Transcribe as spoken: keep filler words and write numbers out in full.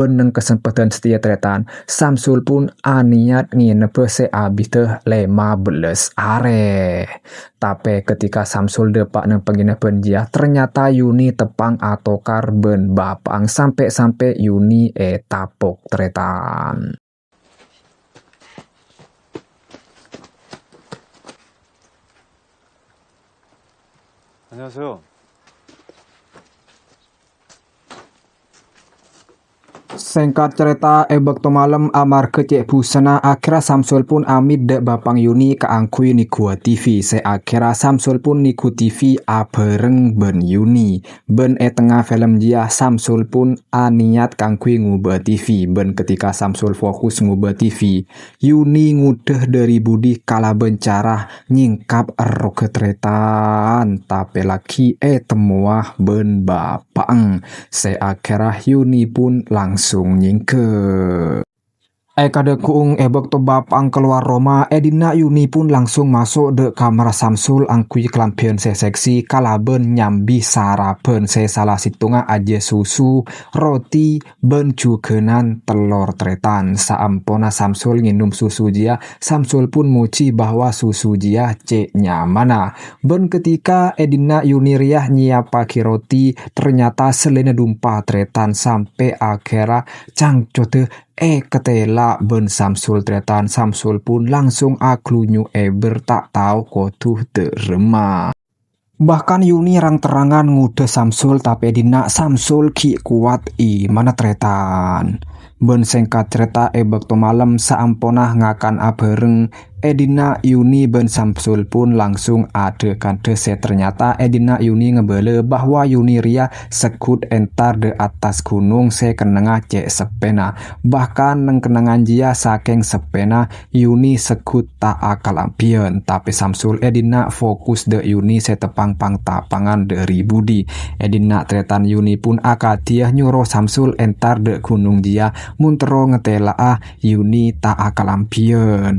Bân neng kasempadhân satèya tarètan, Samsul pun anèyat ngènebbhâ sè abiddhâ lèma bellâs arè. Tapè ketika Samsul dâpa' neng pangènebbhân jiyâ, ternyata Yuni teppa'na atokar bân bapa'na, sampè'-sampè' Yuni ètapok tarètan. Annyeonghaseyo. Sèngkat carèta, è bâkto malem, amarghâ cè' bhusana, akhèrra Samsul pun amèt dâ' bapa'na Yuni kaangghuy nèghuwâ T V. Sè akhèrra Samsul pun nèghu T V abhâreng bân Yuni. Bân è tengnga film jiyâ, Samsul pun anèyat kaangghuy ngobâ T V. Bân ketika Samsul fokus ngobâ T V, Yuni ngodâ dâri budi kalabân cara nyèngkap erroghâ tarètan, tapè laghi' ètemmowa bân bapa'na. Sè akhèrra Yuni pun langsung nyèngghâ. È kadhâ' ghu'ung è bâkto bapa'na kalowar roma, è dinna' Yuni pun langsung maso' dâ' kamarra Samsul angghuy kalambhiyân sè seksi kalabân nyambi sarabân sè sala sèttongnga ajiyâ susu, roti, bân jhughânan tellor tarètan. Saamponna Samsul ngènom susu jiyâ, Samsul pun mojhi bahwa susu jiyâ cè' nyamana. Bân ketika è dinna' Yuni rèya nyèyappaghi roti, ternyata sellèna dumpa tarètan sampè' akhèrra cangcodhâ èkatèla' bân Samsul tarètan. Samsul pun langsung aglunyu' èbâr ta' tao kodhu dâ' remma. Bahkan Yuni rang-terrangan ngodâ Samsul, tapè è dinna' Samsul ghi' kowat imanna tarètan. Bân sèngkat carèta, è bâkto malem saamponna ngakan abhâreng, è dinna' Yuni bân Samsul pun langsung adhâ-kandhâ sè ternyata è dinna' Yuni ngabâlâ bahwa Yuni rèya segghut entar dâ' attas ghunong sè kennengnga cè' seppèna. Bahkan neng kennengngan jiyâ sakèng seppèna, Yuni segghut ta' akalambhiyân, tapè Samsul è dinna' fokus dâ' Yuni sè teppa'na pang-tapangan dâri budi. È dinna' tarètan Yuni pun akadhiyâ nyoro Samsul entar dâ' ghunong jiyâ mon terro ngatèla'a Yuni ta' akalambhiyân.